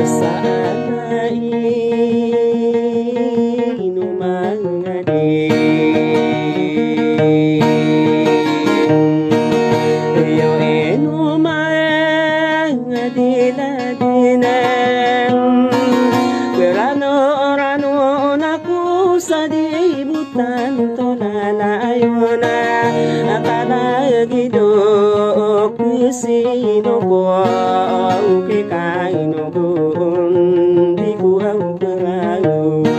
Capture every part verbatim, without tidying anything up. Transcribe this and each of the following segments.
Sa ana ino manga di, iyo ino manga di ladina. Berano-rano na ko sa di bo tanto na layon a talagid o kisino ko, o kikaino ko, di ko aw perawa.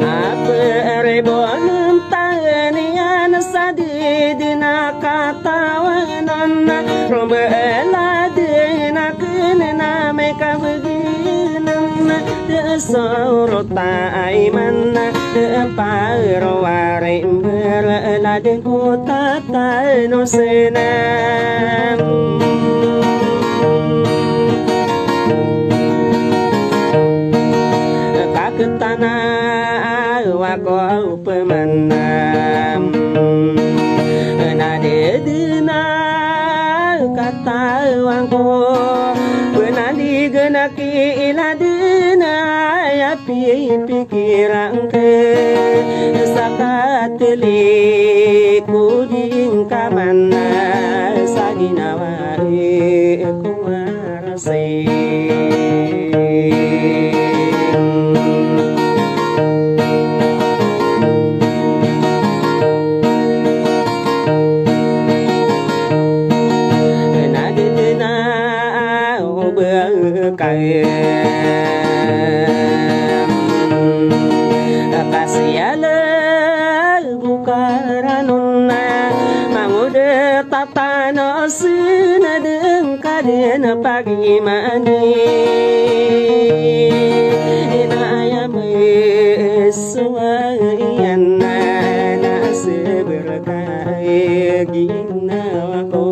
Ape rebonan taniyan sa di dina katawan na romba ladina kenen a mekabegin na te sorota aiman na te paro wari mbere ladin ko tatano sena. Kaketana wako pemanam na dedena katawan ko, penandigen a ki iladena ya pipikiran ke, sa kateli ko di ngka man sa ginawa ko. Tano sena dengka den pagimani. Ina aya mesuwa iyan na seberka ginawa ko.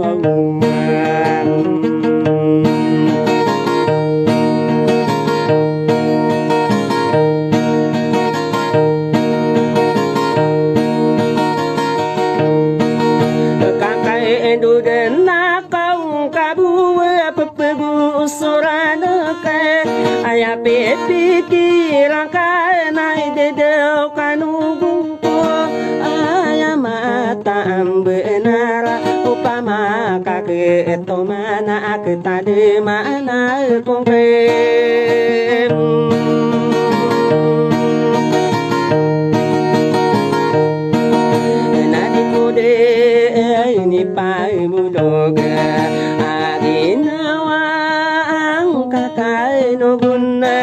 Kakaendo den a kaw kabowa pepegosoran ka, aya pipikiran ka na idedaw kano go. Aya mataan benar, opama ka ketoman a ketademana ko ngken. Na di ko den ipamodog a ginawa angka kano go na,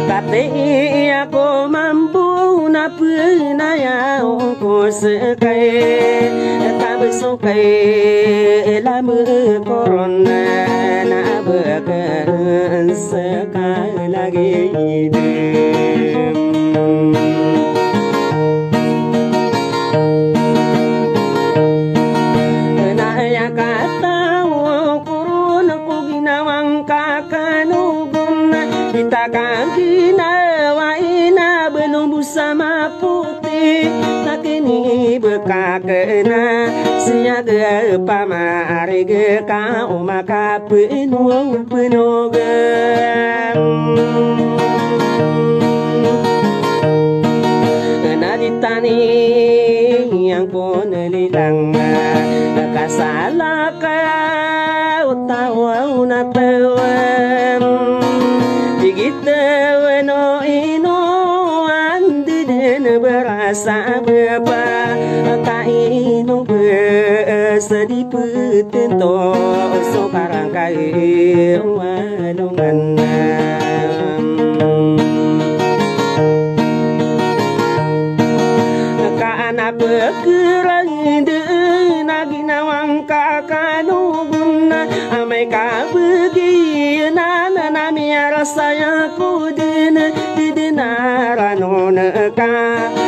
katii ako mambo na penayaw ko seka i, tabi so ka i lami koron na beken seka lagid. Na aya kataw ko ron ko ginawa ngka kano go na, di ta ka ginawa ina belong bo sa mapoti, ta kinibekak na siyag pamarig ka o makapenopenog. Tento so karangkay o alongan. Ka an a pekerang den a ginawa ngka kanogon, amay ka begi nan a miyarasay ako den, di den a ranon ka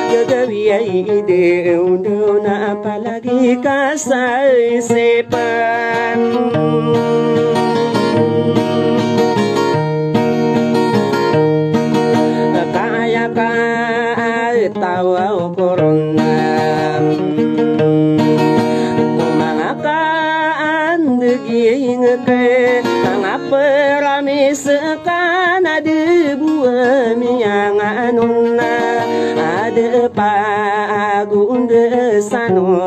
gagawi ay di ondo na palagi ka sa isipan. Kaya ka tawa o korona. Ko manga kaandeging ke, manga peramis ka na de bo a miyanganon na, a de pagondesan o,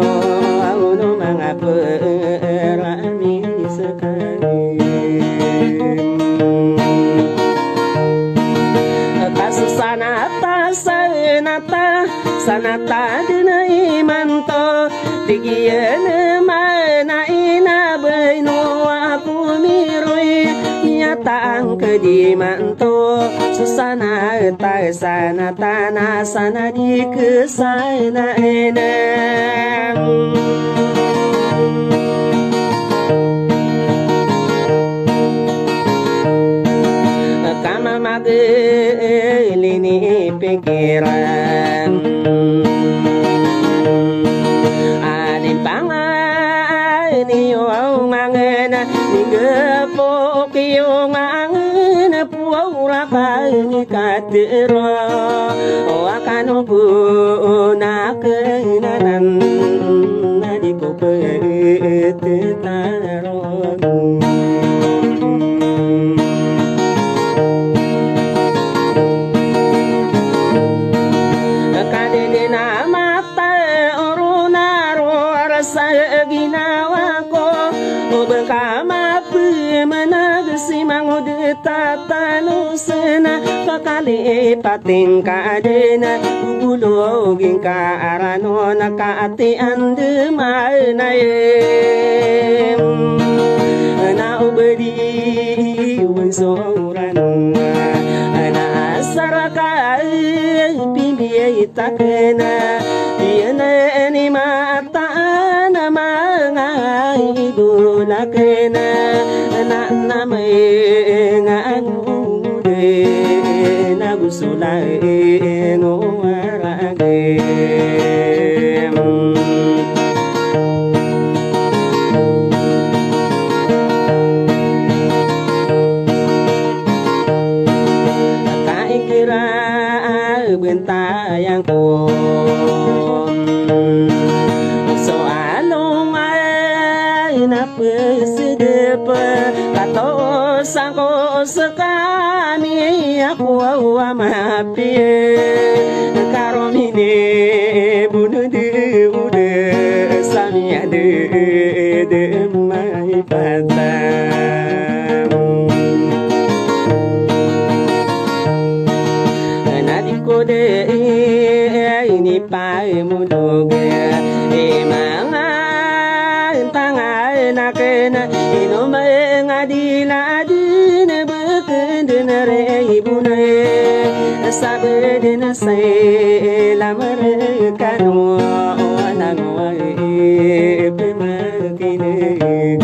o manga peramis ka. Ka so sanata, sanata, sanata den imanto. Tig iyan a manga ina, baino ako miroy, miyatangked imanto so sanata, sanata na sana di kesanaen. Ka mamagel ini pikiran. Alin pangan iyo aw mangen, mingge po kiyo mangen, puwa ora ka ini katero. O akano bo na kenanan, na di ko petetaro. Ka di den a mata oro na ro a rasa ginawa ko, o ba ka mapemanag si mangod tatano sena, pakalipat ingka den a gugulog ingka a ranon ka ati andemanay. Na o ba di wonsoran na asar ka pimiyay takena, iyan a ni mataan a manga idol akena, na, na manga angude na gusolaen o waragem. Kaikira bentayang ko so alongan a pesedepe, kato sangko sekami ako a mapiye, karomine bunede ude samiade de maipata. Na di ko de ini paimodog i manga tangan aken, ino manga dila den a beken den a rey bonay, sabeden a sela merekano, o anang wa i pemakinegen.